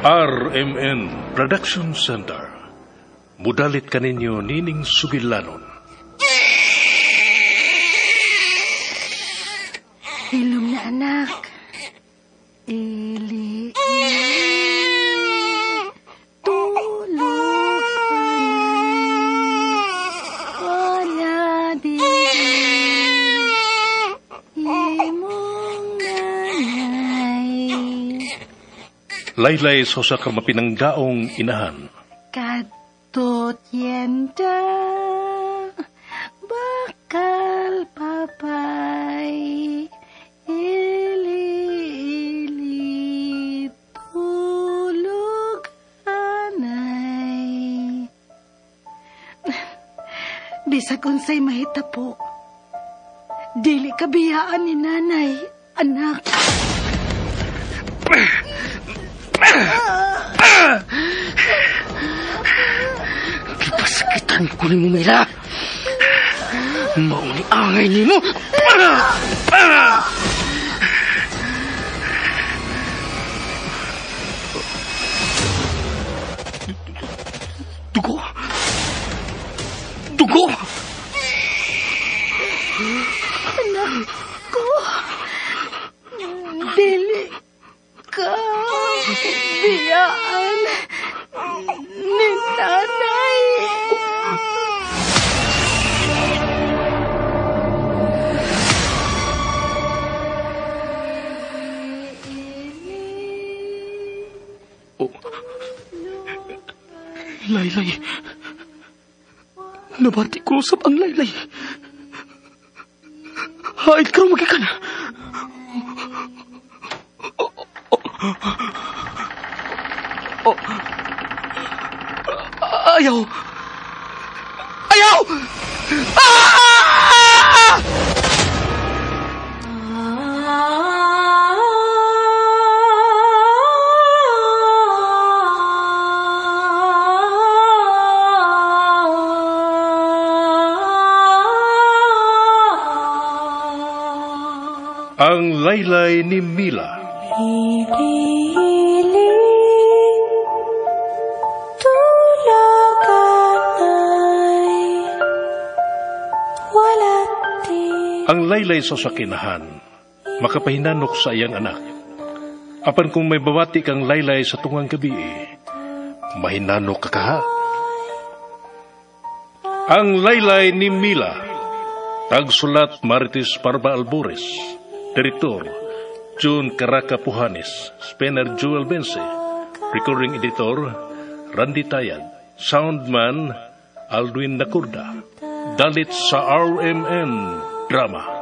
RMN Production Center. Mudalit kaninyo nining sugilanon. Hilom na, anak. Ili, ili, tulog anay, wala di imong nanay. Laylay sa usa ka mapinanggaong inahan. Kadtot yenda, bakal papay, ili, ili, tulog anay. Bisag unsay mahitapo, dili ka biyaan ni nanay, anak. Gipasakitan ko ni mo, Mila. Mauni angay ni mo. Dugo. Dugo. Anak ko. Dili ka biyaan ni nanay. Oh. Laylay. Nabati ko usap ang laylay. Haid ka magikan. Oh. Ayaw. Ayaw! Ah! Ang laylay ni Mila. Ang laylay sa sakinahan, makapahinanok sa iyang anak. Apan kung may babati kang laylay sa tungang gabi, mahinanok ka kaha. Ang laylay ni Mila, tagsulat Marites Parba Albores, Direktor June Caraca Puhanes, Spencer Joel Bense, Recording Editor Randy Tayag, Soundman Aldwin Nakurda, Dalit sa RMN Drama.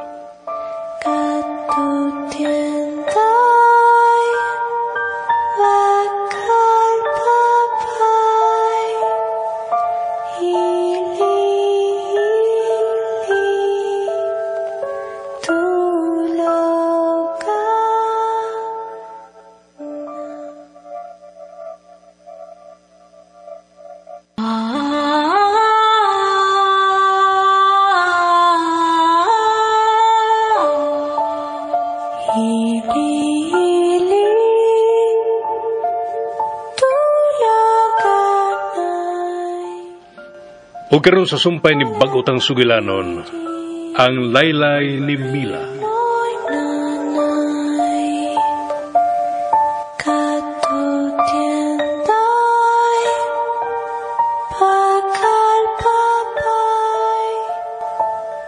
O karon sa sumpay ni bag-otang sugilanon, ang laylay ni Mila.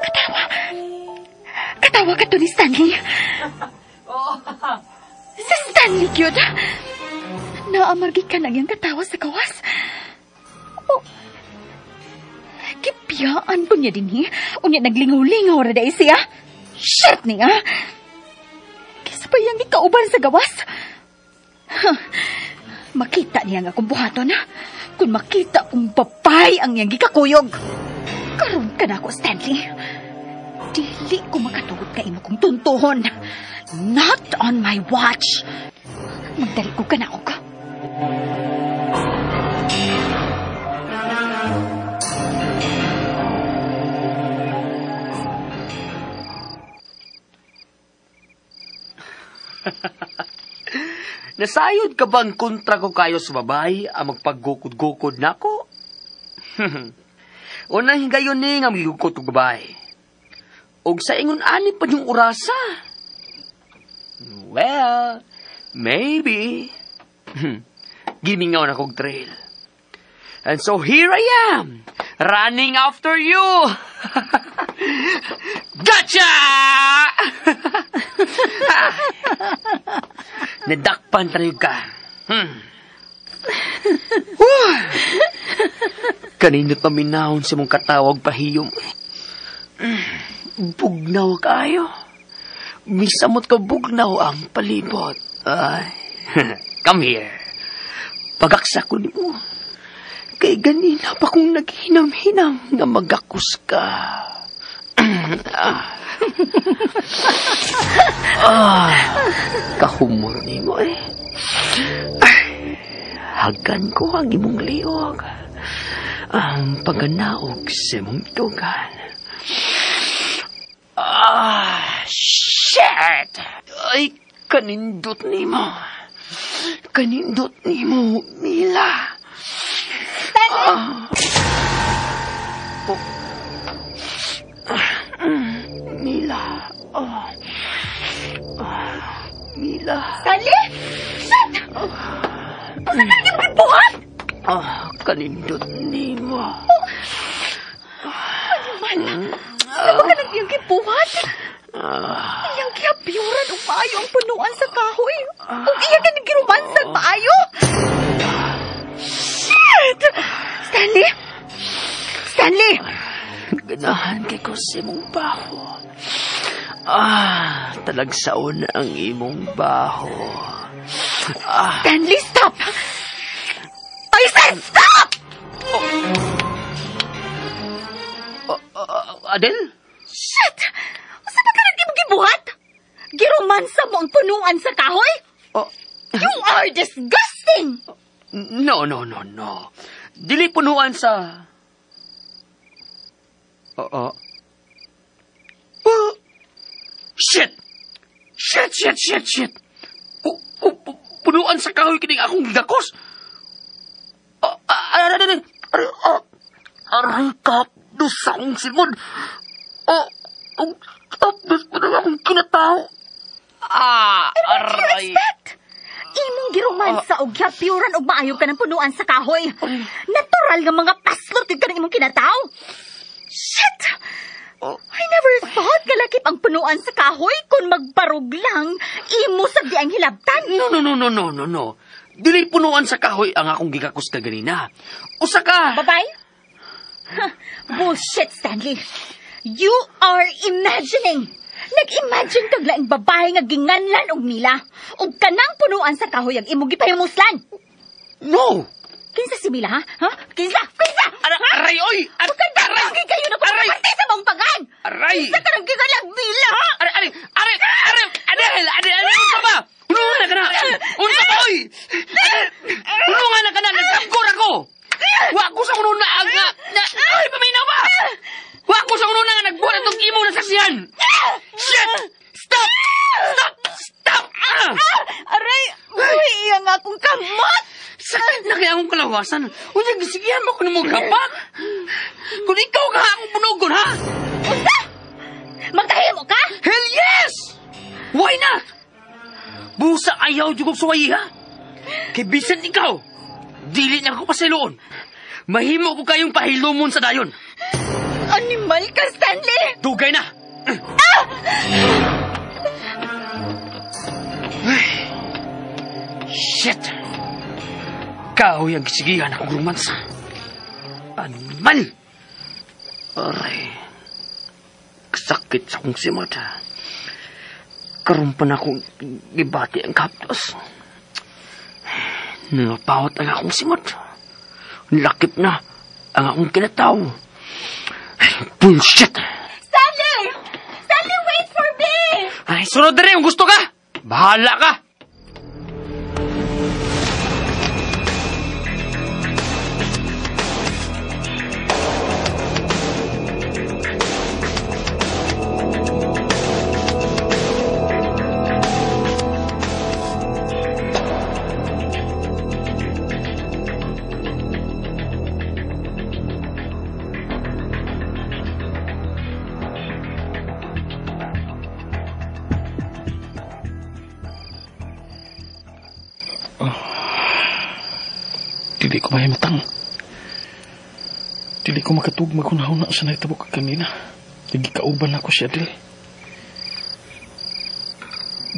Katawa. Katawa ka to ni Stanley. Si Stanley, cute. Naamargi ka nang iyang katawa sa kawas. Kipiyaan ko niya din, he. Unya naglingaw-lingaw ra dahil siya. Shit niya! Kisa pa iyang ikauban sa gawas. Huh. Makita niya nga akong buhaton, ha? Kung makita kong papay ang iyang gikakuyog. Karoon ka na ako, Stanley. Dili ko makatugot ka imo kong tuntuhon. Not on my watch. Magdali ko ka na ako. Nasayod ka bang kontra ko kayo sa babae ang magpaggukod-gukod nako? Unang higayon ni nga magigukod ko babae. Og sa ingon ani pa yung orasa. Well, maybe. Gimingaw na kog trail. And so here I am, running after you. Gotcha! Nadakpan tayo ka. Kanino paminahon sa mong katawag pahiyom. Bugnaw kayo. Misamot ka bugnaw ang palibot. Ay. Come here. Pagaksa ko nimo. Kay ganina pa kong naghinam-hinam nga magakos ka. Kahumor nimo eh. Ay, hagan ko ang imong liog. Ang paganaog sa imong tugan. Ah, shit! Ay, kanindot nimo. Kanindot nimo, Mila. Mila. Oh. Mila. Stanley? Shit! Unsa ka nang gibuhat? Kanindot nimo. Animal. Sa ba ka nang iyang gibuhat? Iyang giapyuran og maayo ang punuan sa kahoy. Ug iya ka giromansag maayo. Shit! Stanley? Stanley! Ganahan kay ko sa imong baho. Talagsaon ang imong baho. Stanley, stop! I said stop! Adele? Shit! Unsa ba ka nang gibuhat? Giromansa mo ang punuan sa kahoy? You are disgusting! No, no, no, no. Dili punuan sa... Oo. Oh. Shit! Shit, shit, shit, shit! Punuan sa kahoy kining akong gidakos! Aray, kapdos sa akong simod! Kapdos pa na akong kinatao! And what do you expect? Imong giromansa og giapyuran og maayo ka ng punuan sa kahoy. Natural nga mga paslot gyud ka ng imong kinatao. Shit! I never thought galakip ang punuan sa kahoy kung magbarog lang imo sa di ang hilabtan. No, no, no, no, no, no, no. Dili punuan sa kahoy ang akong gigakos ka ganina. Usa ka! Babay? Huh, bullshit, Stanley. You are imagining. Nag-imagine kag laing babae nga ginganlan og Mila ug kanang punuan sa kahoy ang imong gipahimuslan. No! Kinsa si Mila, ha? Ha? Kinsa? Kinsa? Aray, oy! Aray! Kayo na kung maparte sa mong pangan! Aray! Kinsa ka nang ginganlan Mila, ha? Aray! Aray! Aray! Aray! Adele! Adele! Adele! Unsa ba? Hulungan na ka na! Unsa ba, oy? Adele! Hulungan na ka na! Nagsamkor ako! Wa ko sa ununa ang... Ay, paminaw ba? Wa ko sa ununa nga nagbuhat itong imo na saksihan! Shit! Stop! Stop! Stop! Aray! Uy, iya nga akong kamot! Sakit na kaya akong kalawasan. Unya, gisigihan mo ko ng mga kapak. Kung ikaw ka akong punugon, ha? Unsa? Magkahimo ka? Hell yes! Why not? Busa ayaw jugog suwayi, ha? Kay bisan ikaw, dili na ako pasiloon. Mahimo ko kayong pahilumon sa dayon. Animal ka, Stanley! Dugay na! Ah! Ay, shit! Kahoy ang gisigihan akong romansa. Animal! Aray. Sakit sa akong simata. Karoon pa na akong gibati ang kaptos. Nangapawat ang akong simot. Lakip na ang akong kinataw. Bullshit! Stanley! Stanley, wait for me! Ay, sunod na rin kung gusto ka! Bahala ka! Oh, dili ko mahimutang. Dili ko makatug maghunahuna sa nahitabo kanina. Nagikauban ako si Adel.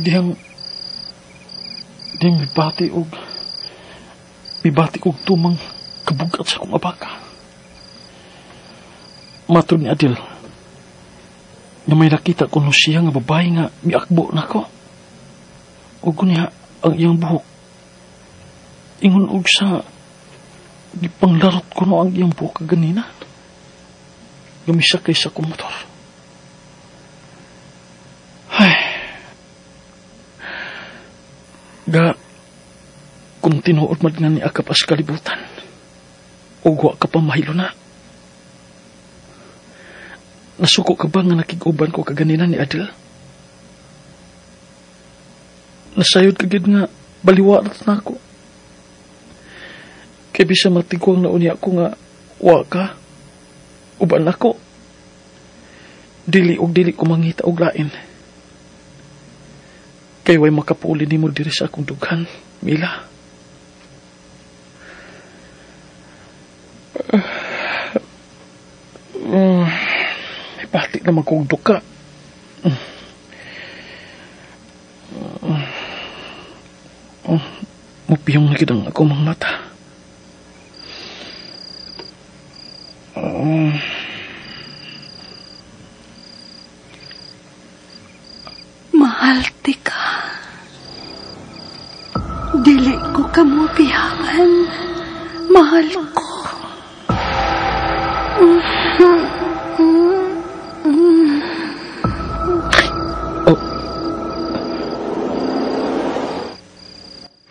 Dihang mibati og tumang kabugat sa akong abaka. Matod ni Adel nga may nakita ko no siya nga babae nga miakbo nako. Ug niya ang iyang buhok. Ingon og sa gipanglarot ko no ang iyang buhok kaganina. Gamisakay sa akong motor. Ay. Ga, kung tinuod man nga ni akap as kalibutan, ug wa ka pa mahilo na. Nasuko ka ba nga nakig-uban ko kaganina ni Adel? Nasayod ka gid nga baliwarat na ako. Kay bisa matigwang na unya ko nga wa ka, uban ako. Dili og dili ko mangita og lain. Kay way makapuli nimo diri sa akong dughan, Mila. Pati na magkong duka. Mupiyong na gid ang akong mga mata. Mahal tika. Dili ko kamo biyangan. Mahal ko. Oh.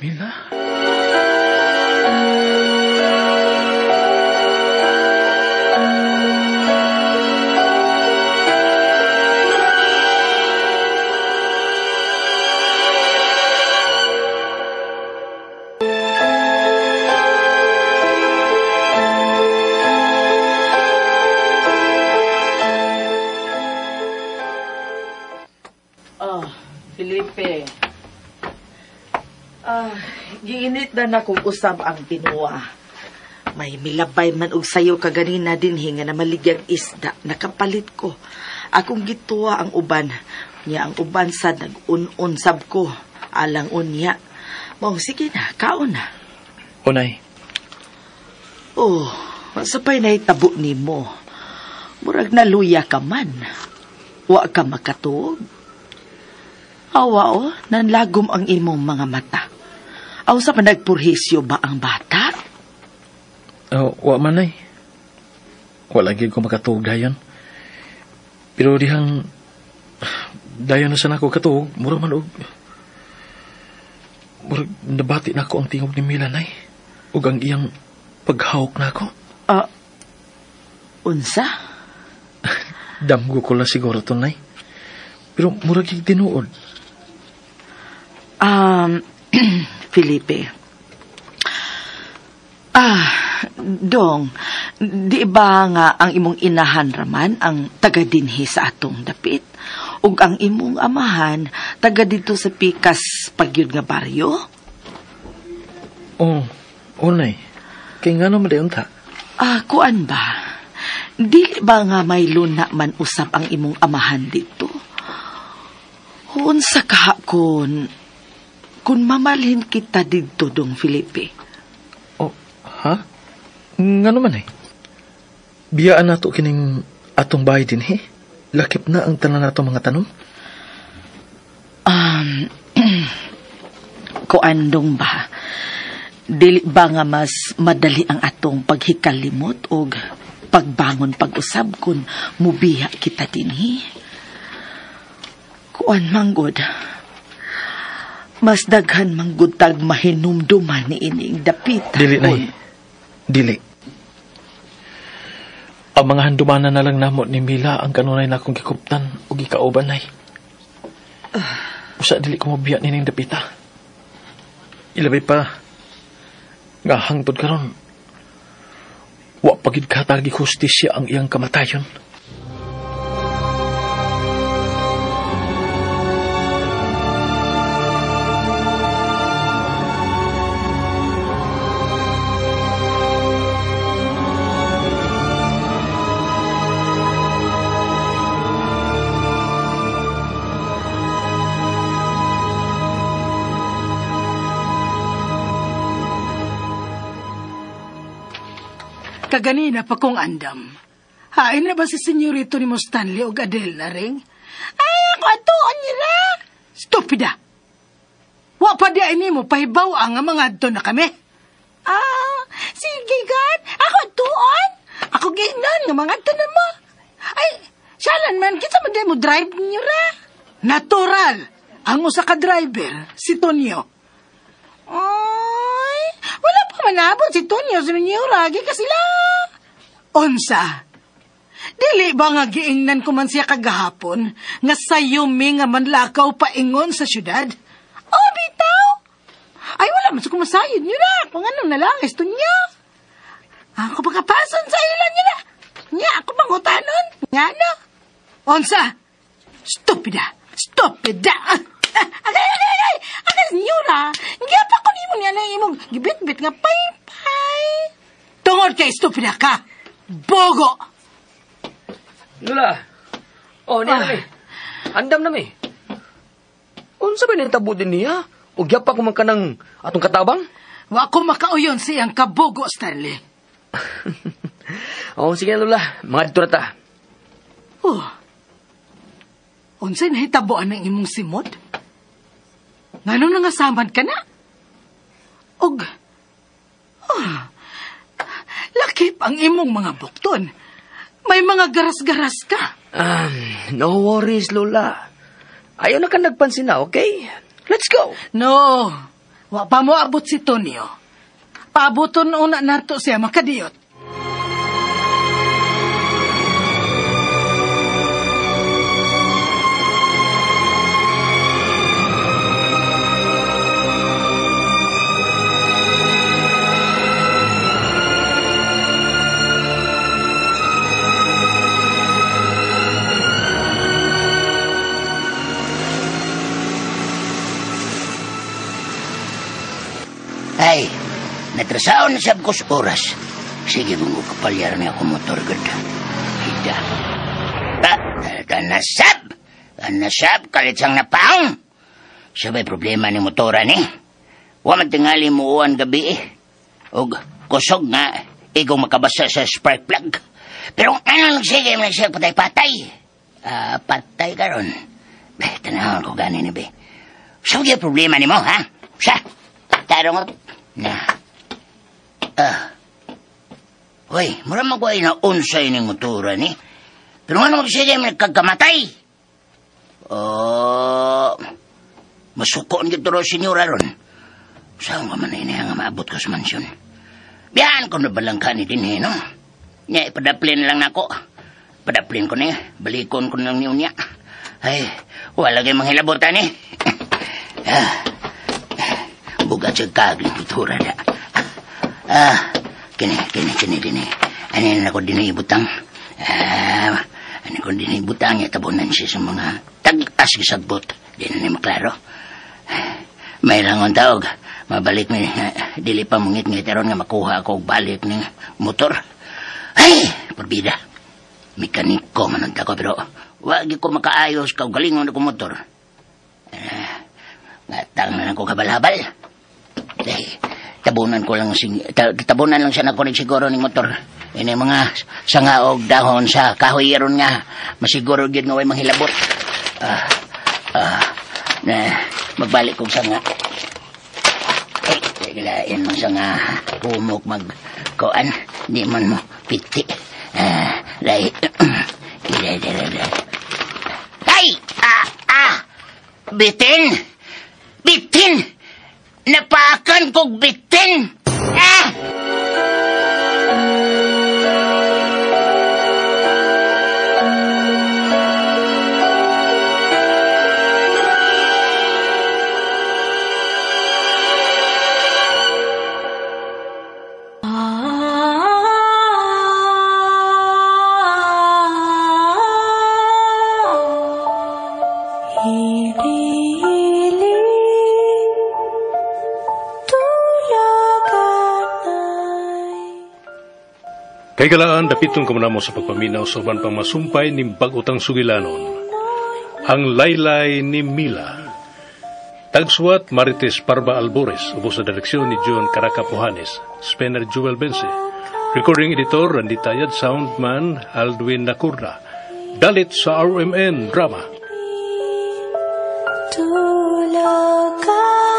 Mila? Felipe. Giinit na na kung usab ang tinuwa. May milabay man og sayo kaganina dinhi nga namaligyag isda. Nakapalit ko. Akong gituwa ang uban. Nya ang uban sa nag-un-un sab ko. Alang unya. Mong sige na, kaon na. Unay. Oh, sapay nahitabo nimo. Murag naluya ka man. Wa ka makatuog. Awa o, nanlagom ang imong mga mata. Aw sa panagpurhisyo ba ang bata? Oh, wa man ay. Wala gyud ko makatuog dayon. Pero dihang dayon na sana ko katuog, mura man og murag nabati na ko ang tingog ni Mila nay. Ug ang iyang paghawok nako. Unsa? Damgo ko lang siguro to nay. Pero murag gyud tinuod. Felipe. Dong, di ba nga ang imong inahan raman ang taga dinhi sa atong dapit? Ug ang imong amahan taga dito sa Pikas pagyud nga baryo? Oh, unay. Kay ngano man dayon ta? Kuan ba? Dili ba nga may luna man usap ang imong amahan dito? Unsa ka kun mamalhin kita didto, Dong Felipe? Oh, ha? Ngano man eh? Biyaan nato kining atong bahay dinhi. Lakip na ang tanan nato mga tanom. Kuan dong ba? Dili ba nga mas madali ang atong paghikalimot og pagbangon pag-usab kun mubiya kita dinhi? Kuan manggod. Mas daghan manggod tag mahinumduman ni ining dapita. Dili nay. Dili. Ang mga handumanan na lang namo ni Mila ang kanunay na akong gikuptan o gikauban nay. Usa dili ko mabiya nining dapita. Ilabay pa nga hangtod karon. Wa pagid katagi hustisya ang iyang kamatayon. Kaganina pa kong andam. Hain na ba si senyorito ni mo Stanley o Adele na ring? Ay, ako atuon nila! Stupida! Wa pa di ini mo, pahibaw ang mga adto na kami. Ah, sige gan, ako atuon. Ako gingnan nga mga adto na mo. Ay, siyalan man, kita man mo drive niyo ra. Natural! Ang usa ka driver, si Tonyo. Ay, wala pa manabot si Tonyo sa senyora, gikas sila. Unsa? Dili ba nga giingnan ko man siya kagahapon nga sayo mi nga manlakaw paingon sa syudad? Oh, bitaw! Ay, wala man sa kumasayod niyo na. Kung anong nalangis to niya. Ako pagkapason sa ilan niyo na. Nya, ako pangutanon. Nga no? Onsa? Stupida! Stupida! Agay, agay, agay! Agay, senyora! Giyapa ko nimo niya na imong gibit-bit nga paypay. Tungod kay stupida ka! Bogo! Lola. Oh, niya na mi. Andam na mi. Unsa ba nitabo din niya? O gyapa ko man kanang atong katabang? Wa ko makauyon siyang kabogo, Stanley. Oh, sige na, Lola. Mga dito na ta. Oh. Unsay nahitaboan ng imong simod? Ngano nangasamad ka na? Og, oh, lakip ang imong mga bukton. May mga garas-garas ka. No worries, Lola. Ayaw na ka nagpansin na, okay? Let's go! No. Wa pa mo abot si Tonyo. Paaboton una nato siya makadiyot. Ay, natrasaon na sab ko sa oras. Sige, mong kapalyar niya ako motor gud. Hida. Ah, kanasab! Kanasab, kalitsang napaong! Sabay problema ni motora ni. Wa man tingali mo uwan gabi eh. Og kusog nga, ikaw makabasa sa spark plug. Pero ano nagsige, nagsige, patay-patay. Ah, patay karon. Eh, tanahon ko gani ni be. Sabay problema ni mo, ha? Sa? Tarong na. Ah. Hoy, mura magway na unsay ning motora ni. Pero ano magsige nagkagamatay? Oh, masuko ang gituro senyora ron. Saan ka man ini nga maabot ko sa mansyon? Biyan ko na balangka ni din eh, no? Nya, ipadaplin lang nako. Padaplin ko niya. Balikon ko lang niyo niya. Ay, wala kayong manghilabotan eh. Ah. Bugat sa kagling motora na. Ah, kini. Ano na ako dinibutang? Ah, ano ko dinibutang? Tabunan siya sa mga tag-as gisagbot. Di na niya maklaro. May langon taog. Mabalik ni, dili pa mungit-ngit aron nga makuha ako balik ng motor. Ay, porbida. Mekaniko man ang tako, pero wag ko makaayos kaugalingon ako motor. Ah, ngatang na lang ko kabalhabal. Eh, tabunan ko lang tabunan lang siya na siguro ning motor. Ini mga sangaog dahon sa kahoy aron nga masiguro gyud nga way manghilabot. Na magbalik kog sanga. Eh, lain man sanga humok mag kuan, di man mo piti. Dai. Ay, bitin. Bitin. Napakan kog bitin! Ah! Kay galaan, dapiton ko mo sa pagpaminaw sa uban pang masumpay ni bag-utang sugilanon. Ang Laylay ni Mila. Tagsuwat Marites Parba Albores, ubos sa direksyon ni John Caracapuhanes, Spencer Jewel Bense. Recording editor, Randy Tayad, soundman, Aldwin Nakurda. Dalit sa RMN Drama. Tula ka.